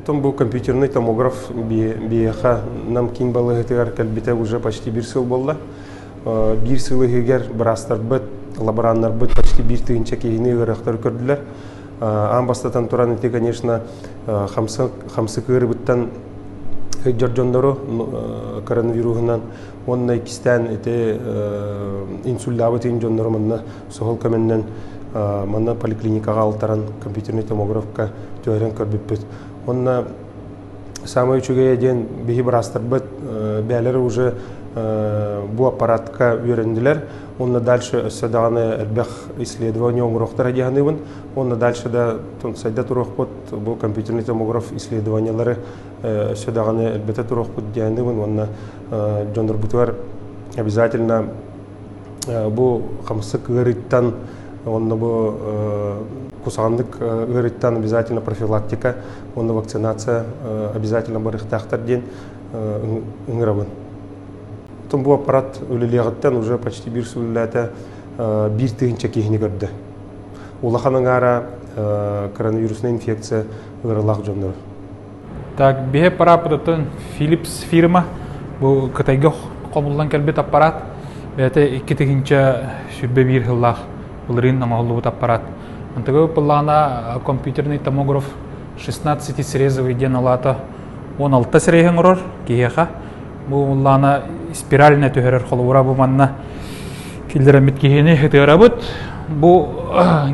Оттон бу компьютерный томограф биһиэхэ Нам киин балыыһатыгар кэлбитэ уже почти биир сыл буолла. Биир сыл иһигэр быраастарбыт, лабораннарбыт почти 1000 киһини ыарыһахтары көрдүлэр. Аан бастатан туран ити, конечно, хамсык ыарыыбыттан сылдьар дьоннору коронавируһунан уонна иккистээн ити инсульдаабыт иһин дьоннору манна суһал көмөннөн манна поликлиникаҕа алтаран компьютерный томографка түһэрэн көрбүппүт. Уонна самый үчүгэйэ диэн биһи быраастарбыт бээлэр уже бу аппаратка үөрэннилэр. Уонна дальше өссө даҕаны элбэх исследование оҥоруохтара дии саныыбын. Уонна дальше да сайда туруохпут бу компьютерный томограф исследованиялары өссө даҕаны элбэтэ туруохпут дии саныыбын. Уонна дьоннорбутугар обязательно бу хамсык ыарыыттан уонна бу кусаҕаннык ыарыыттан обязательно профилактика уонна вакцинация обязательно барыахтаахтар диэн ыҥырабын. Оттон бу аппарат үлэлиэҕиттэн уже почти биир сыл үлэлээтэ 1000 киһини көрдө. Улахан аҥаара коронавируснай инфекция ыарыылаах дьоннору. Так, биһи аппарааппытыттан Philips фирма бу Кытайга хомуллан кэлбит аппарат. Бэйэтэ 2021 сыллаах былырыын оҥоһуллубут аппарат. Антыгы былаана компьютерный томограф 16 срезовый диэн алаата 16 сирэйи оҥорор киһиэхэ. Бу былаана спиральная түһэрэр холобура бу манна киллэрэммит киһини ытыарабыт. Бу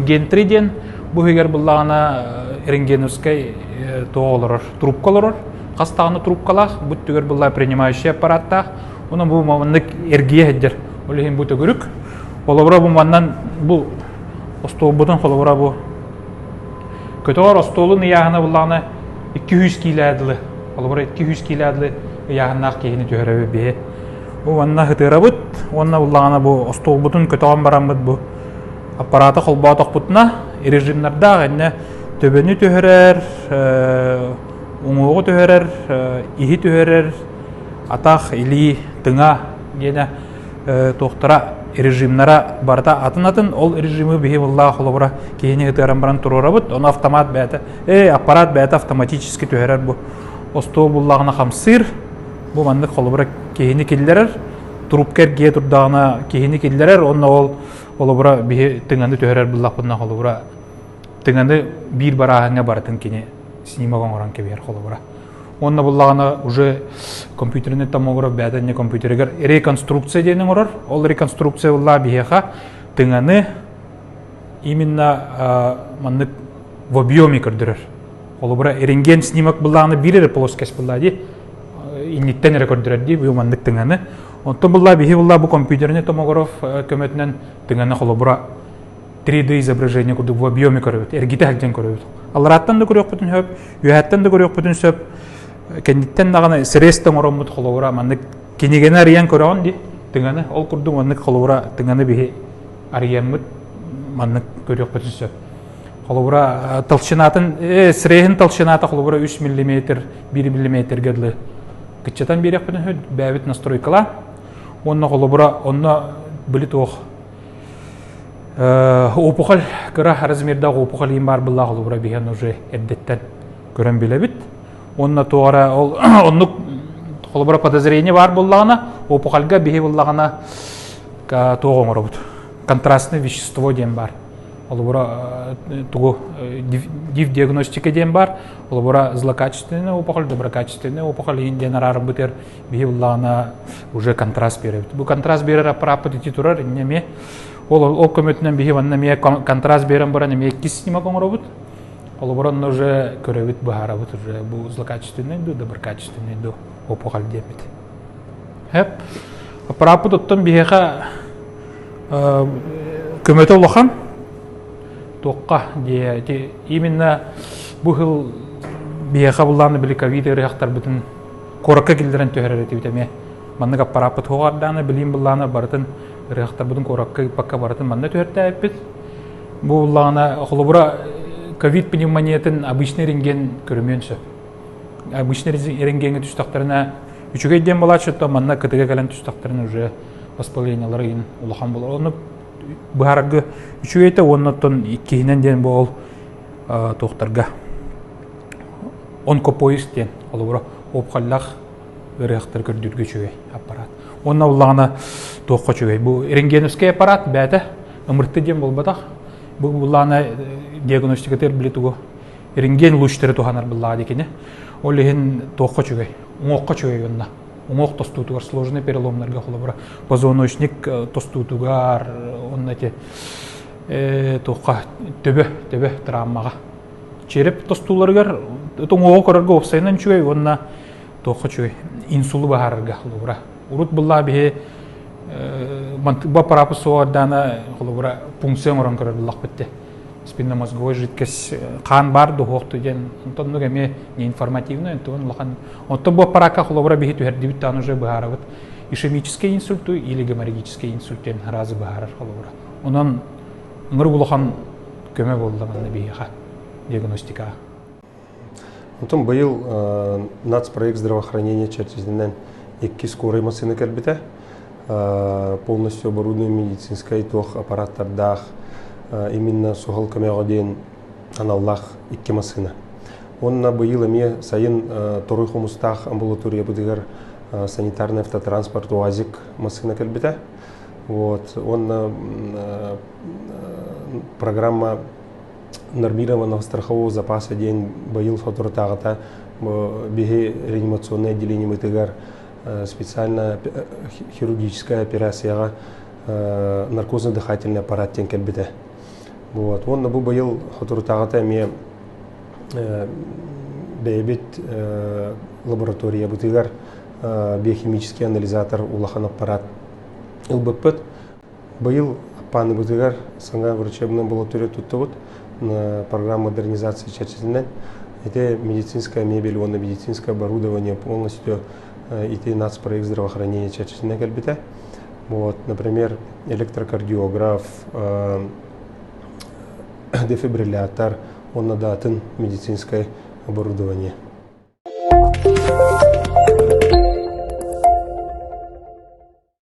гентри диэн бу иһигэр буллаҕына рентгеновскай туох олорор, трубка олорор. Хас даҕаны трубкалаах, бу түгэр булла принимающий аппараттаах. Онон бу маннык эргийэ сылдьар. Ол иһин бу төгүрүк. Холобура бу маннан бу остуолбутун холобура бу көтөҕөр остуолун ыйааһына буллаҕына 200 киилэ дылы холобура 200 киилэ дылы ыйааһыннаах киһини түһэрэбит биһи. Бу уонна ытыырабыт уонна буллаҕына бу остуолбутун көтөҕөн бараммыт бу аппараты холбоотохпутуна режимнардаах иннэ төбөнү түһэрэр, уҥуоҕу түһэрэр, иһи түһэрэр, атах, илии, тыҥа диэнэ туохтара режимнара барыта атын-атын. Ол режимы биһи буллаах холобура киһини ытыаран баран туруорабыт. Ону автомат бэйэтэ, аппарат бэйэтэ автоматически түһэрэр бу остуол буллаҕына хамсыыр. Бу маннык холобура киһини киллэрэр, трубка эргийэ турдаҕына киһини киллэрэр, уонна ол холобура биһи тыҥаны түһэрэр буллахпытына холобура тыҥаны биир барааһыҥҥа барытын кини снимок оҥорон кэбиһэр холобура. Уонна буллаҕына уже компьютерный томограф бэйэтэ не компьютеригэр реконструкция диэн оҥорор. Ол реконструкция буллаа биһиэхэ тыҥаны именно маннык в объеме көрдөрөр. Холобура, рентген снимок буллаҕына биир эрэ плоскость буллаа дии инниттэн эрэ көрдөрөр дии бу маннык тыҥаны. Онтон буллаа биһи буллаа бу компьютерный томограф көмөтүнэн тыҥаны холобура 3D изображение курдук в объеме көрөбүт, эргитэ сылдьан көрөбүт. Алларааттан да көрүөхпүтүн сөп, үөһэттэн да көрүөхпүтүн сөп. Кэнниттэн даҕаны срез оҥороммут холобура маннык кинигэни арыйан көрөҕүн дии тыҥаны. Ол курдук маннык холобура тыҥаны биһи арыйаммыт маннык көрүөхпүтүн сөп. Холобура толщинатын, среһин толщината холобура 3 миллиметр, 1 миллиметрге дылы кыччатан биэриэхпитин сөп, бэйэбит настройкалаан. Уонна холобура онно били туох опухоль кыра размердаах опухоль иин баар быллаах холобура биһэн уже эрдэттэн көрөн билэбит. Уонна туора ол оннук холобура подозрение баар буоллаҕына, опухольга биһи буллаҕына туох оҥоробут? Контрастное вещество диэн баар. Холобура тугу див диагностика диэн бар. Холобура злокачественная опухоль, доброкачественная опухоль иһин диэн араарбытыр биһи буллаҕына уже контраст биэрэбит. Бу контраст биэрэр аппарааппыт ити турар инньэ эмиэ ол ол көмөтүнэн биһи манна эмиэ контраст биэрэн баран эмиэ иккис снимок оҥоробут. Холобура онно уже көрөбүт, быһаарабыт уже бу злокачественный ду, доброкачественный ду опухоль диэммит. Хэп. Аппарааппыт оттон биһиэхэ көмөтө улахан туохха диэ ити именно бу сыл биһиэхэ буллааны били ковид ыарыһахтарбытын куоракка киллэрэн түһэрэр этибит эмиэ маннык аппарааппыт суоҕардааны билиин буллааны барытын ыарыһахтарбытын куоракка ыыппакка барытын манна түһэртээбиппит бу буллаҕына холобура ковид пневмониятын обычный рентген көрүмүөн сөп обычный рентгеҥҥэ түстэхтэринэ үчүгэй диэн буолааччы манна кытыга кэлэн түстэхтэринэ уже воспалениелара иһин улахан буолар. Ону быһаарарга үчүгэй этэ уонна оттон иккиһинэн диэн бу ол туохтарга. Онкопоезд диэн холобура опухоллаах ыарыһахтары көрдүүргэ үчүгэй аппарат. Уонна буллаҕына туохха үчүгэй? Бу рентгеновскай аппарат бэйэтэ ымырты диэн буолбатах. Бу буллаҕына диагностикатыгар били тугу рентген лучтары туһанар буллаҕа дикини. Ол иһин туохха үчүгэй? Уҥуохха үчүгэй уонна уҥуох тостуутугар сложный переломнарга холобура позвоночник тостуутугар уонна эти туохха төбө төбө травмаҕа череп тостууларыгар уҥуоҕу көрөргө уопсайынан үчүгэй уонна туохха үчүгэй инсулу баһаарарга холобура урут буллаа биһи бу аппараапы суоҕардаана холобура пункция оҥорон көрөр буллахпыт те спинномозговой жидкость хаан баар дуһуохту диэн онтоннук эмиэ неинформативный онтон улахан оттон бу аппараакка холобура биһи түһэрдибит даҕаны уже быһаарабыт ишемический инсульту или геморрагический инсульт диэн разы быһаарар холобура онон ынырык улахан көмө буолла манна биһиэхэ диагностикаҕа. Онтон быйыл нацпроект здравоохранения чэрчитинэн икки скорай массыына кэлбитэ. Полностью оборудованный медицинскай туох аппараттардаах именно суһал көмөҕө диэн аналлаах икки массыына. Уонна быйыл эмиэ сайын Торуй Хомустаах амбулаториябытыгар санитарный автотранспорт УАЗик массыына кэлбитэ. Вот. Уонна программа нормированного страхового запаса диэн быйыл соторутааҕыта биһи реанимационнай отделениебытыгар специально хирургическая операцияҕа наркозно-дыхательный аппарат диэн кэлбитэ. Вот. Уонна бу быйыл соторутааҕыта эмиэ бэйэбит лабораториябытыгар биохимический анализатор улахан аппарат ылбыппыт. Быйыл Аппааныбытыгар саҥа врачебный амбулатория туттубут. Программа модернизации чэрчитинэн. Ити медицинская мебель уонна медицинское оборудование полностью ити нацпроект здравоохранения чэрчитинэн кэлбитэ. Вот, например, электрокардиограф, дефибриллятор уонна да атын медицинское оборудование.